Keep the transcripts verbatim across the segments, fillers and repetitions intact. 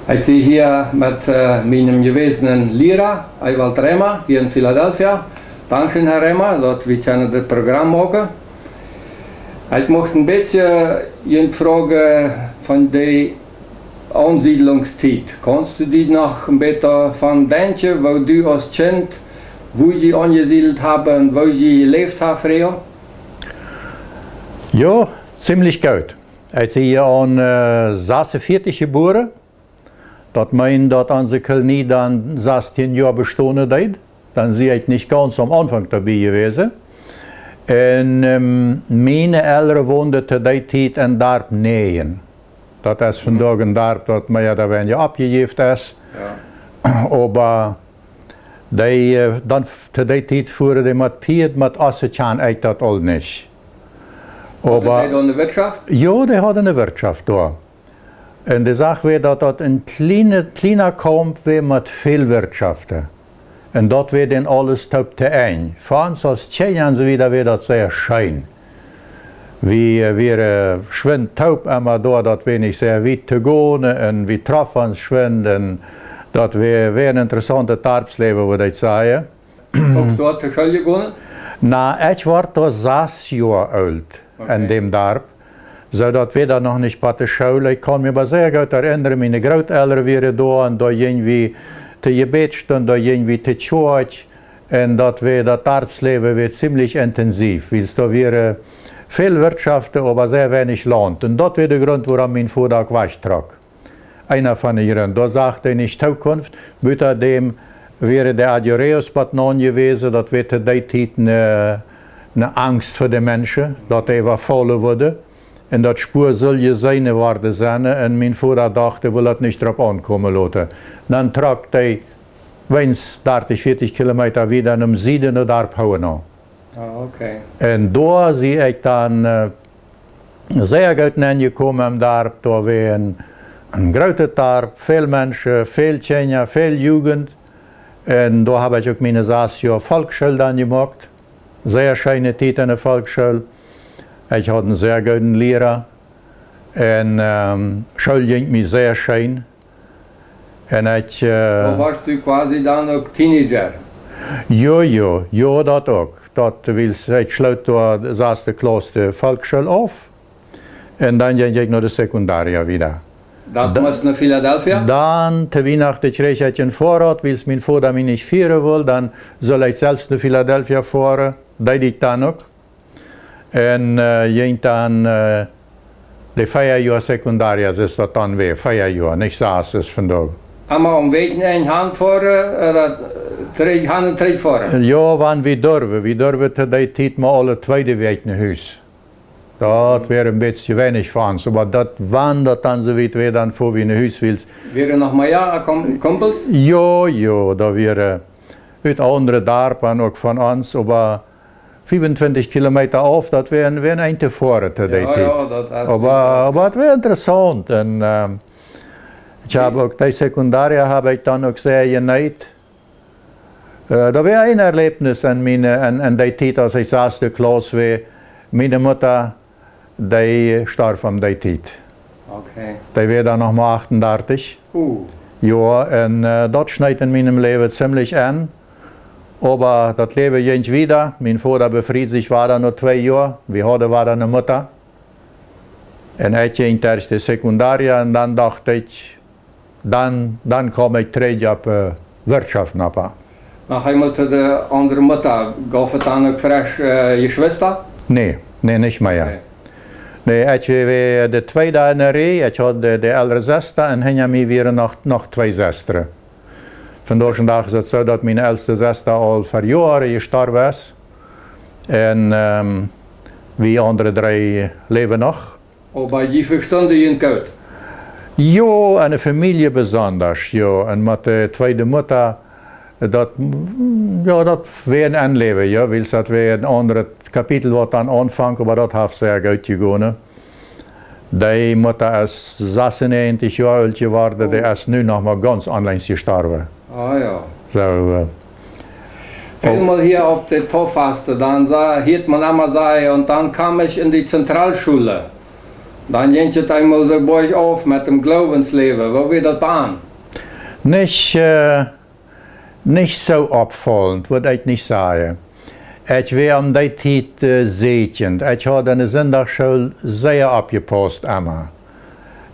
Ekj sie hia met, äh, mienem jewäsenen Liera, Ewald Reimer, hia en Philadelphia. Dankscheen, Herr Reimer, daut wie kjennen dit Program moaken. Ekj mucht een bät junt froagen von de Aunsiedlungstiet. Kaust du die noch een bät doaraun denkjen, woo du aus Kjint, woo jie aunjesiedelt haben un woo jie jeläft haben, Fräd? Jo, ziemlich goot. Ekj sie hia aun, äh, sasuntachentich jebuaren. Daut meent, daut onse Kolonie dan sastieen Joa bestonen deed. Dan sie ekj nich gaunz aum Aunfank doabie jewast. Un, ähm, miene Elren wonden to dee Tiet em Darp Näajen. Daut es vondoag een Darp, daut mea ooda weinja oppjejäft es. Jo. Oba dee, äh, dan f-, to dee Tiet fuaren dee met Pieed, met Ossen, kjan ekj daut aul nich. Hauden dee dan eene Wirtschaft? Jo, dee hauden eene Wirtschaft doa. Un de Sach wia, daut daut een kjliene-, kjliena Kaump wia met väl Wirtschaften. Un daut wia dan aules toop to enj. Fa ons aus Kjinja un soo wieda wia daut sea scheen. Wie, äh, wieren, äh, schwind toop emma doa, daut wia nich sea wiet to gonen, un wie troffen ons schwind, un daut wia, wia een interessauntet Darpsläwen, wudd ekj sajen. Uk doa to School jegonen? Na, ekj wort doa sas Joa oolt en däm Darp, soo daut wia doa noch nich bie de School. Ekj kaun mie oba sea goot erinnren, miene Grootelren wieren doa un doa jinjen wie to Jebäd, un doa jinjen wie to Kjoakj. Un daut wia, daut Darpsläwen wia ziemlich intensiev, wiels doa wieren väl Wirtschaften, oba sea weinich Launt. Un daut wia de Grunt, wuarom mien Voda uk wajchtrock. Eena von de Grunt. Doa sach hee nich Tookunft. Butadäm wieren de Agoreos bott naun jewast, daut wia to dee Tiet eene, eene Angst fa de Menschen, daut dee äwafaulen wudden. Un daut Spua sull jeseenen worden sennen. Un mien Voda docht, hee wull daut nich doaropp aunkomen loten. Dan trock hee weens dartich, vieetich Kilometa wieda nom Sieden no Darp Hohenau. Ah, okay. Un doa sie ekj dan, äh, sea goot nenjekomen em Darp. Doa wia een, een grootet Darp, väl Menschen, väl Kjinja, väl Jugend. Un doa hab ekj uk miene sas Joa Volksschool dan jemoakt. Sea scheene Tiet enne Volksschool. Ekj haud een sea gooden Liera. Un, ähm, School jinkj mie sea scheen. Un ekj, äh, Doa wort du quasi dan uk Teenager? Jo, jo, jo, daut uk. Daut, wiels ekj schloot doa de sasde Klauss de Volksschool auf. Un dan jinkj ekj no de Sekundaria wieda. Daut must no Philadelphia? Dan to Wienachten kjrieech ekj een Foarrad, wiels mien Voda mie nich fieren wull, dan sull ekj selfst no Philadelphia foaren. Deed ekj dan uk. Un, äh, jinkj dan, äh, de vea Joa Sekundaria, es daut dan wia, vea Joa, nich sas es vondoag. Emma aum Wäakjenenj han foaren, äh, daut, äh, trigj, han un trigj foaren? Jo, wan wie durwen. Wie durwen to dee Tiet mau aule tweede Wäakj no Hus. Daut wia een bät weinich fa ons, oba daut, wan daut dan soo wiet wia, dan foaren wie no Hus, wiels. Wieren noch mea, äh, Kom-, Kumpels? Jo, jo, doa wieren, äh, ut aundre Darpa uk von ons, oba fiefuntwintich Kilometa auf, daut wia, wia een Enj to foaren to dee Tiet. Jo, jo, daut es. Oba, oba daut wia interessaunt. Un, ähm, ekj hab uk, de Sekundaria hab ekj dan uk sea jeneet. Äh, doa wia een Erläwnis en miene, en, en dee Tiet, aus ekj sasde Klauss wia. Miene Mutta, dee storf om dee Tiet. Okay. Dee wia dan noch mau achtundartich. Uh. Jo, un, äh, daut schneet en mienem Läwen ziemlich aun. Oba daut Läwen jinkj wieda. Mien Voda befried sikj wada no twee Joa. Wie hauden wada eene Mutta. Un ekj jinkj derch de Sekundaria un dan docht ekj, dan, dan kaum ekj trigj opp, äh, Wirtschaft, Papa. Noch eemol to de aundre Mutta. Gauf et dan uk fresch, äh, Jeschwista? Nä, nä, nich mea. Okay. Nä, ekj wia, wia de tweede en de Rieej. Ekj haud de, de elre Sesta un hinja mie wieren noch, noch twee Sestren. Vondoag dän Dach es et soo, daut miene elste Sesta aul ver Joaren jestorwen es. Un, ähm, wie aundre dree läwen noch. Oba jie vestunden junt goot? Jo, enne Famielje besonda, jo. Un met de tweede Mutta, daut, jo, daut wia een aundret Läwen, jo, wiels daut wia een aundret Kapitel, waut dan aunfunk, oba daut haft sea goot jegonen. Dee Mutta es sasunnäajentich Joa oolt jeworden, dee es nu noch mau gaunz onlangs jestorwen. Ah, jo. Soo, äh, Välmol hia opp de Tauffesten, dan sa-, hieet maun emma sajen, un dan kjeem ekj en de Zentralschool. Dan jinkj et eemol soo boajchauf met däm Gloowensläwen. Woo wia daut dan? Nich, äh, nich soo oppfaulent, wudd ekj nich sajen. Ekj wia om dee Tiet, äh, säkjent. Ekj haud enne Sindachschool sea oppjepaust emma.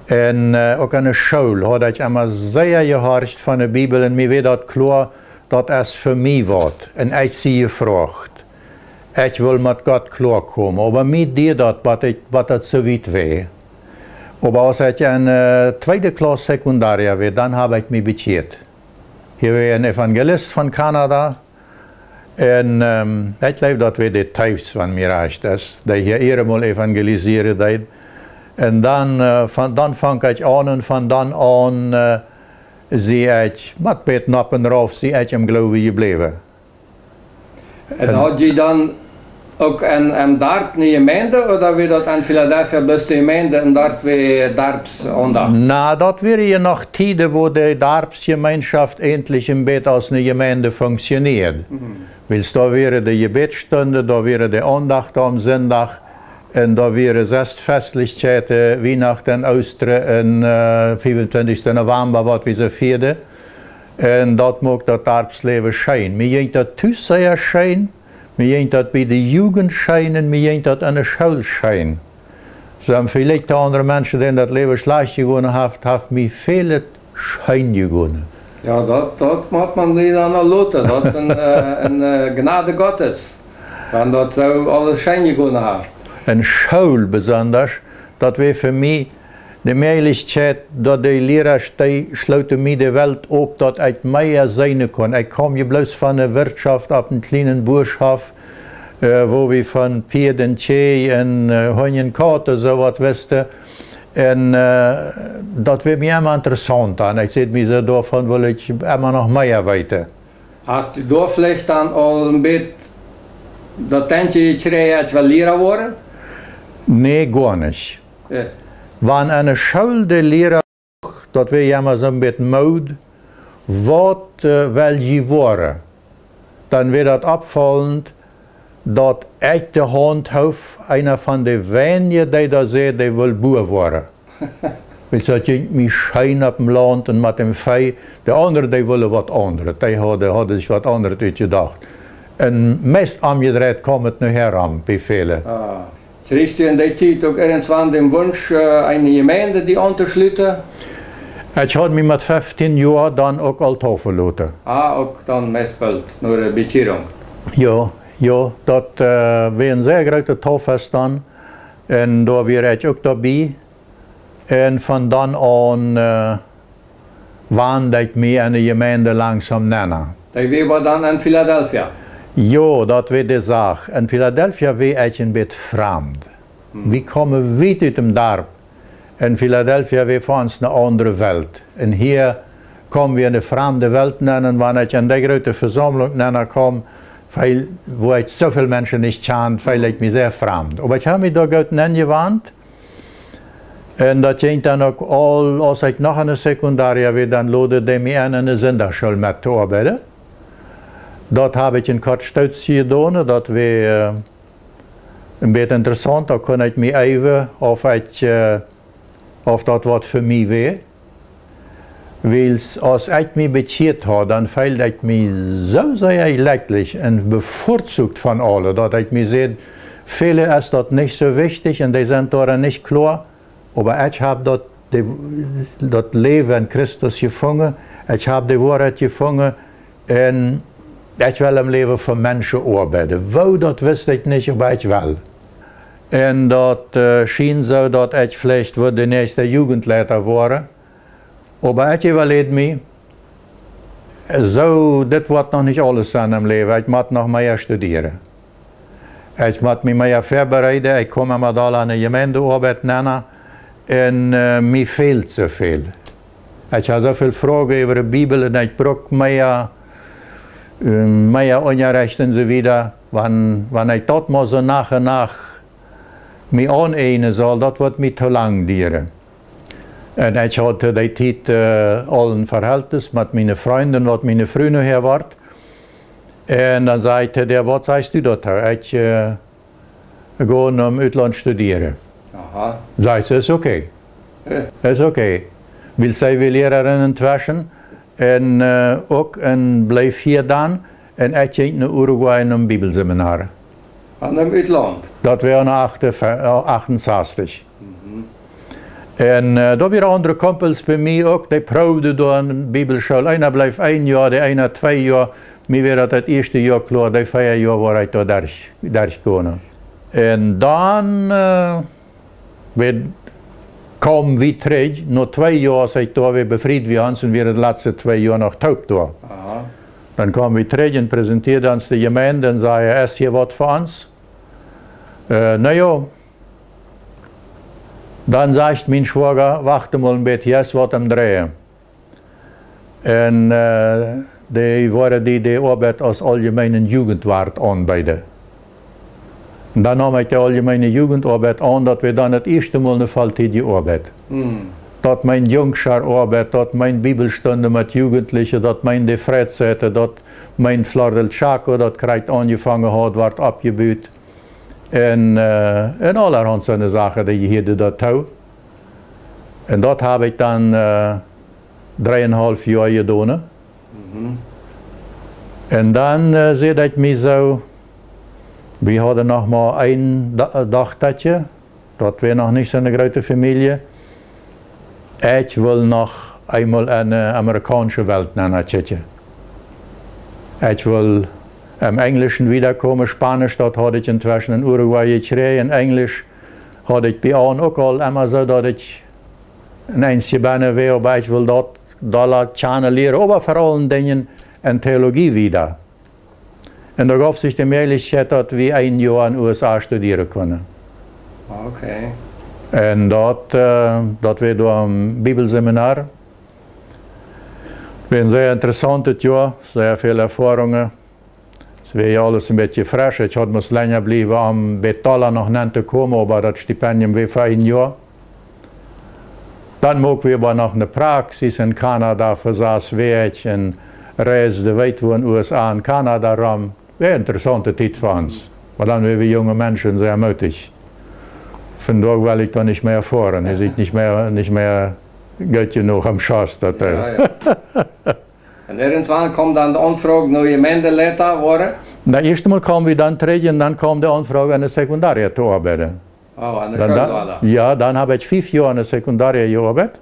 Un, äh, uk enne School haud ekj emma sea jehorcht von de Bibel un mie wia daut kloa, daut es fa mie waut. Un ekj sie jefroacht. Ekj wull met Gott kloakomen. Oba mie deed daut, waut ekj, waut daut soo wiet wia. Oba aus ekj enne, äh, tweede Klauss Sekundaria wia, dan hab ekj mie bekjieet. Hia wia een Evangelist von Kanada. Un, ähm, ekj jleew, daut wia de Teefs, wan mie rajcht es, dee hia ea mol evangelisieren deed. Un dan, äh, von, dan funk ekj aun un von dan aun, äh, sie ekj, met bät nopp un rauf, sie ekj em Gloowen jebläwen. Un haud jie dan uk en, em Darp ne Jemeent, ooda wia daut en Philadelphia bloos de Jemeent un doa wia Darpsaundacht? Na, daut wieren je noch Tieden, wua de Darpsjemeenschoft eejentlich een bät aus ne Jemeent funktioniert. Mhm. Wiels doa wieren de Jebädsstunden, doa wieren de Aundachten aum Sindach, un doa wieren sest Festlichkjeiten, Wienachten, Oostren un, äh, fiefuntwintichsten November, waut wie soo fieeden. Un daut moakt daut Darpsläwen scheen. Mie jinkj daut tus sea scheen, mie jinkj daut bie de Jugend scheen un mie jinkj daut aun de School scheen. Soo om veleicht de aundre Menschen, dän daut Läwen schlajcht jegonen haft, haft mie väl scheen jegonen. Jo, daut, daut mott maun die dan aul loten. Daut es een, äh, een, äh, Jnod Gottes, wan daut soo aules scheen jegonen haft. Un School besonda, daut wia fa mie de Mäajlichkjeit, daut de Liera, dee schlooten mie de Welt op, daut ekj mea seenen kunn. Ekj kaum je bloos von de Wirtschoft opp een kjlienen Buaschhoff, äh, wua wie von Pieed un Kjäaj un, äh, Hunj un Kaut soo waut wisten. Un, äh, daut wia mie emma interessaunt dan. Ekj säd mie soo, doavon well ekj emma noch mea weeten. Hast du doa veleicht dan aul een bät daut Denkjen jekjräajen, ekj well Liera woaren? Nä, goanich. Jo. Wan aun de School de Liera, daut wia je emma soon bät Mood, waut, äh, well jie woaren? Dan wia daut oppfaulent, daut ekj de Haunt hoof, eena von de weinje, dee doa säd, dee well Bua woaren. Wiels daut jinkj mie scheen opp däm Launt un met däm Vee. De aundre, dee wullen waut aundret. Dee hauden, hauden sikj waut aundret utjedocht. Un meist omjedreit kaum et nohäa rom, bie väle. Ah. Kjrieechst du en dee Tiet uk irjentwan dän Wunsch, äh, eene Jemeent die auntoschluten? Ekj haud mie met feftieen Joa dan uk aul deepen loten. Ah, uk dan meist boolt, no de Bekjierunk. Jo, jo, daut, äh, wia een sea groota Deepfast dan. Un doa wia ekj uk doabie. Un von dan aun, äh, wand ekj mie enne Jemeent langsom nenn. Dee wia oba dan en Philadelphia? Jo, daut wia de Sach. En Philadelphia wia ekj een bät framd. Hm. Wie kaumen wiet ut däm Darp. En Philadelphia wia fa ons eene aundre Welt. Un hia kaumen wie en eene framde Welt nenn. Un wan ekj en dee groote Vesaumlunk nenn kaum, wua ekj soo väl Menschen nich kjand, feeld ekj mie sea framd. Oba ekj hab mie doa goot nenjewant. Un daut jinkj dan uk aul, aus ekj noch enne Sekundaria wia, dan loden dee mie en, enne Sindachschool met to oabeiden. Daut hab ekj een kort Stootje jedonen, daut wia, äh, een bät interessaunt, doa kunn ekj mie eewen, auf ekj, äh, auf daut waut fa mie wia. Wiels aus ekj mie bekjieet haud, dan feeld ekj mie soo sea jlekjlich un bevorzucht von aule, daut ekj mie säd, väle es daut nich soo wichtich un dee sent doa nich kloa, oba ekj hab daut, de, daut Läwen en Christus jefungen, ekj hab de Woarheit jefungen un ekj well em Läwen fa Menschen oabeiden. Woo, daut wist ekj nich, oba ekj well. Un daut, äh, schien soo, daut ekj veleicht wudd de näakjste Jugendleida woaren. Oba ekj äwaleid mie, soo, dit woat noch nich aules sennen em Läwen. Ekj mott noch mea studieren. Ekj mott mie mea väabereiden. Ekj kaum emma dolla aun de Jemeent Oabeit nenn. Un, äh, mie fält soo väl. Ekj hab soo väl Froagen äwa de Bibel un ekj bruck mea, äh, mea Unjarecht un soo wieda. Wan, wan ekj daut mau soo nohäa noch mie auneignen saul, daut woat mie too lang dieren. Un ekj haud to dee Tiet, äh, aul een Verhältnis met miene Frind, waut miene Fru nohäa wort. Un dan säd ekj to dee: "Waut sajchst du doatoo? Ekj, äh, go nom Utlaunt studieren." Jo. Aha. Sajcht see, es okay. Ja. Es okay. Wiels see wia Lierarin entweschen un, äh, uk un bleef hia dan. Un ekj jinkj no Uruguay nom Bibelseminar. Aun em Utland? Daut wia aune acht-, äh, achtensastich. Mhm. Un, äh, doa wieren aundre Kumpels bie mie uk, dee proowden doa aun de Bibelschool. Eena bleef een Joa, de eena twee Joa. Mie wia daut daut ieeschte Joa kloa, dee vea Joa wia ekj doa derch, derchjegonen. Un dan, äh, wie kjeemen wie trigj, no twee Joa, aus ekj doa wia befriet wia, un wieren de latste twee Joa noch toop doa. Aha. Dan kjeemen wie trigj un präsentieeden ons de Jemeent un säden: "Es hia waut fa ons?" Äh, na jo, dan sajcht mien Schwoaga: "Wacht mol een bät, hia es waut aum Dreien." Un, äh, dee wudden die de Oabeit aus auljemeene Jugendwart aunbeeden. Un dan neem ekj de auljemeene Jugendoabeit aun, daut wia dan daut ieeschte Mol eene volltiedje Oabeit. Hm. Daut meent Jungscharoabeit, daut meent Bibelstunden met Jugendliche, daut meent de Freizeiten, daut meent Flor del Chaco, daut krakjt aunjefongen haud, wort oppjebut. Un, äh, un aulahaunt soone Sachen, dee jehieeden doatoo. Un daut hab ekj dan, äh, dreeunhaulf Joa jedonen. Mhm. Un dan, äh, säd ekj mie soo, wie hauden noch mau een Do-, Dochtatje, daut wia noch nich soone groote Famielje. Ekj well noch eemol enne amerikaunsche Welt nenn kjikjen. Ekj well em Enjlischen wiedakomen, Spaunisch, daut haud ekj entweschen en Uruguay jekjräajen, Enjlisch haud ekj bie aun uk aul emma soo, daut ekj een eensje bennen wia, oba ekj well daut dolla kjanen lieren, oba ver aule Dinja en Teologie wieda. Un doa jeef sikj de Mäajlichkjeit, daut wie een Joa en de U S A studieren kunnen. Okay. Un daut, äh, daut wia doa aum Bibelseminar. Wia een sea interessauntet Joa, sea väl Erfoarungen. Et wia jo aules een bät fresch. Ekj haud must lenja bliewen, om bie Tola noch nenn to komen, oba daut Stipendium wia fa een Joa. Dan muak wie oba noch eene Praxis en Kanada fa sas Wäakj un reisden wiet wua en de U S A un Kanada rom. Wia eene interessaunte Tiet fa ons. Oba dan wieren wie junge Menschen, sea mootich. Vondoag well ekj daut nich mea foaren. Hia es nich mea, nich mea goot jenuach aum Schoss, daut, jo, äh, jo. Un irjentwann kjeem dan de Aunfroag no Jemeindeleiter woaren? Na, ieescht mol kjeemen wie dan trigj un dan kjeem de Aunfroag aun de Sekundaria to oabeiden. Oh, aun de School, jo, dan hab ekj fief Joa aun de Sekundaria jeoabeit.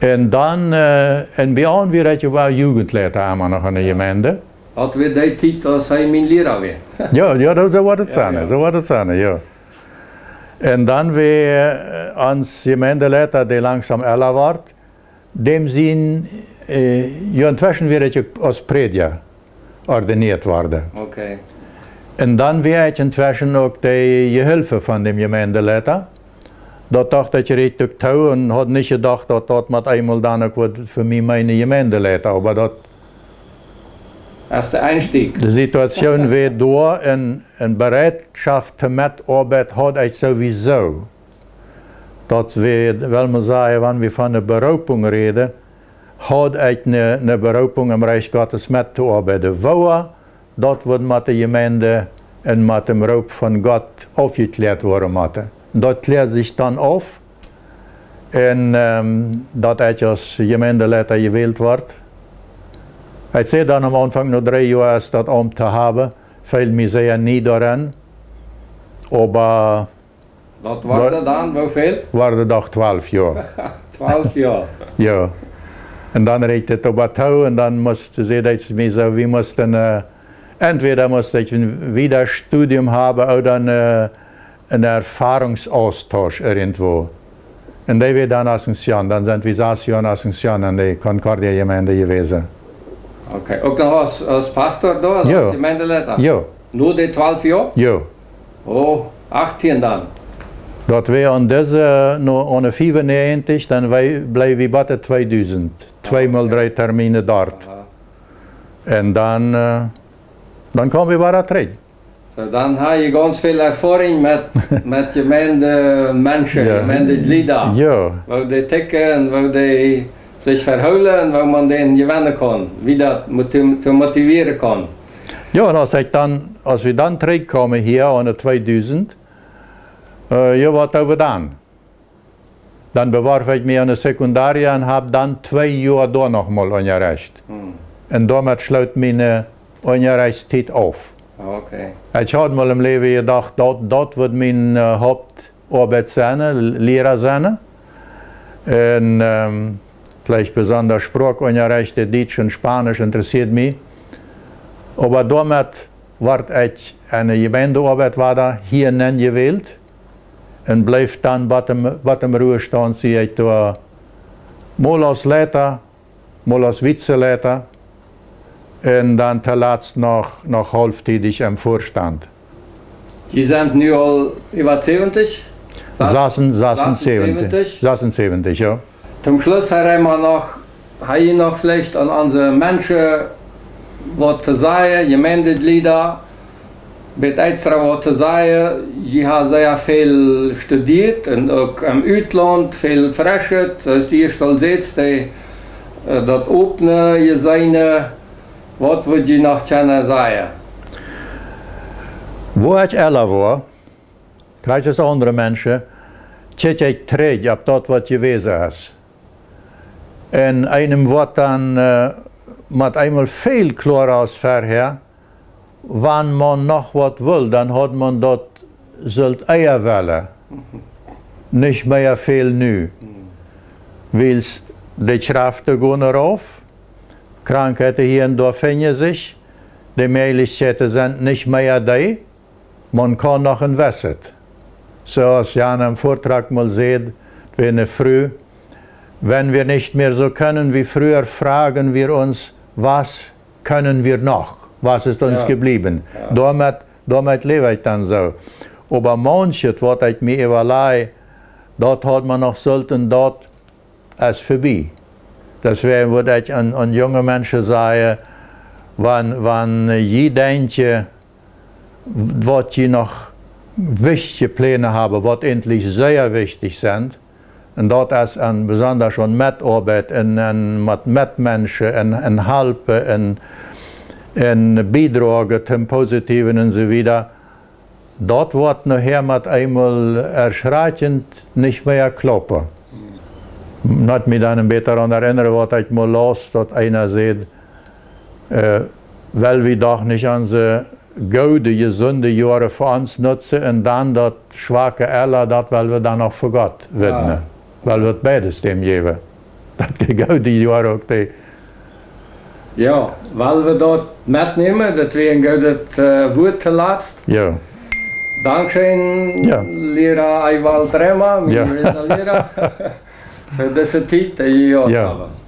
Un dan, äh, un bie aun wia ekj oba Jugendleiter emma noch aun de Jemeinde. Daut wia dee Tiet, aus hee mien Liera wia. Jo, jo, daut, soo wia daut, jo, sennen, jo. Soo wia daut sennen, jo. Un dan wia, äh, ons Jemeindeleiter, dee langsom ella wort, däm sien, äh, jo, entweschen wia ekj uk aus Prädja ordinieet worden. Okay. Un dan wia ekj entweschen uk de Jehilfe von däm Jemeindeleiter. Daut docht ekj rajcht uk too un haud nich jedocht, daut daut met eemol dan uk wudd fa mie meenen Jemeindeleiter, oba daut es de Enstieg. De Situation wia doa un, un Bereitschaft to Metoabeit haud ekj sowieso. Daut wia, well wie sajen, wan wie von eene Beroopunk räden, haud ekj eene, eene Beroopunk, em Rikj Gottes mettoabeiden. Woo daut wudd met de Jemeinde un met däm Roop von Gott aufjekjläat woaren motten. Daut kjläad sikj dan auf. Un, ähm, daut ekj aus Jemeindeleiter jewält wort. Ekj säd dan aum Aunfank, no dree Joa es daut Aumt to haben, feeld mie sea nie doaraun. Oba daut worden dan woo väl? Worden doch twalf Joa. Twalf Joa. Jo. Un dan rieekjt et oba too un dan must, säd ekj mie soo, wie musten, äh, entweder must ekj een wieda Studium haben ooda een, äh, een Erfoarungsaustausch irjentwoo. Un dee wia dan Asunción, dan sent wie sas Joa en Asunción en de Concordia Jemeinde jewast. Okay, uk noch aus, aus Pastor doa, jo, aus Jemeindeleiter? Jo. No de twalf Joa? Jo. Oh, achtieen dan. Daut wia aun dise, no, aune fiefunneajentich, dan wia, bleef wie bat de tweedusent. Tweemol dree Termine doa. Aha. Un dan, äh, dan kjeemen wie wada trigj. Soo, dan hab jie gaunz väl Erfoarunk met, met Jemeindemenschen, jo, Jemeindejlieda. Jo. Woo dee ticken, woo dee sikj vehoolen, woo maun dee jewennen kaun, woo daut mot-, to motivieren kaun. Jo, un aus ekj dan, aus wie dan trigjkjeemen hia aune tweedusent, Jo, waut doo wie dan? Dan beworf ekj mie aun de Sekundarie un hab dan twee Joa doa noch mol Unjarecht. Un doamet schloot miene Unjarechtstiet auf. Ekj haud mol em Läwen jedocht, daut, daut wudd miene Hauptoabeit sennen, Liera sennen. Un veleicht besonda Sproakunjarecht, Dietsch un Spaunisch interessieed mie. Oba doamet wort ekj enne Jemeendeoabeit wada hia nenjewält un bleef dan bot dem, bot dem Ruhestaunt, sie ekj doa, mol aus Leita, mol aus Vizeleita un dan toolatst noch, noch haulftiedich em Vorstand. Jie sent nu aul äwa säwentich? Sasen-, sasensäwentich. Sasensäwentich, jo. Toom Schluss, Herr Reimer, noch, ha jie noch veleicht aun onse Menschen waut to sajen, Jemeendejlieda, bät extra waut to sajen? Jie ha sea väl studieet un uk em Utlaunt väl Freschet, soo aus du ieescht aul sätst, daut opne, jeseene, waut wudd jie noch kjennen sajen? Woo ekj ella woa, krakjt aus aundre Menschen, kjikj ekj trigj opp daut, waut jewast es. Un eenem woat dan met eemol väl kloara aus verhäa, wan maun noch waut wull, dan haud maun daut sult ea wellen, nich mea väl nu. Wiels de Kjraften gonen rauf, Krankheiten hia un doa finjen sikj, de Mäajlichkjeiten sent nich mea dee, maun kaun noch en wesset. Soo aus Jan em Vortrag mol säd, wia ne Fru: Wenn wir nicht mehr so können wie früher, fragen wir uns, was können wir noch? Was ist uns geblieben? Doamet, doamet läw ekj dan soo. Oba maunchet, waut ekj mie äwalaj, daut haud maun noch sullt, daut es verbie. Deswäajen wudd ekj aun, aun junge Menschen sajen, wan, wan jie denkjen, waut jie noch wichtje Pläne haben, waut eejentlich sea wichtich sent, un daut es aun, besonda aun Metoabeit un, un met Metmenschen un, un halpen un, un biedragen toom Positieven un soo wieda, daut woat nohäa met eemol erschrakjent nich mea kloppen. Lot mie dan een bät doaraun erinnern, waut ekj mol laus, daut eena säd, well wie doch nich onse goode, jesunde Joaren fa ons nutzen un dan daut schwake Ella, daut well wie dan noch fa Gott widmen. Well wie daut beides däm jäwen. Daut de goode Joaren uk dee. Jo, well wie daut metnämen, daut wia een goodet Wuat toolatst. Dankscheen, Liera Ewald Reimer, miene Liera, fa dise Tiet, dee jie jehaut haben.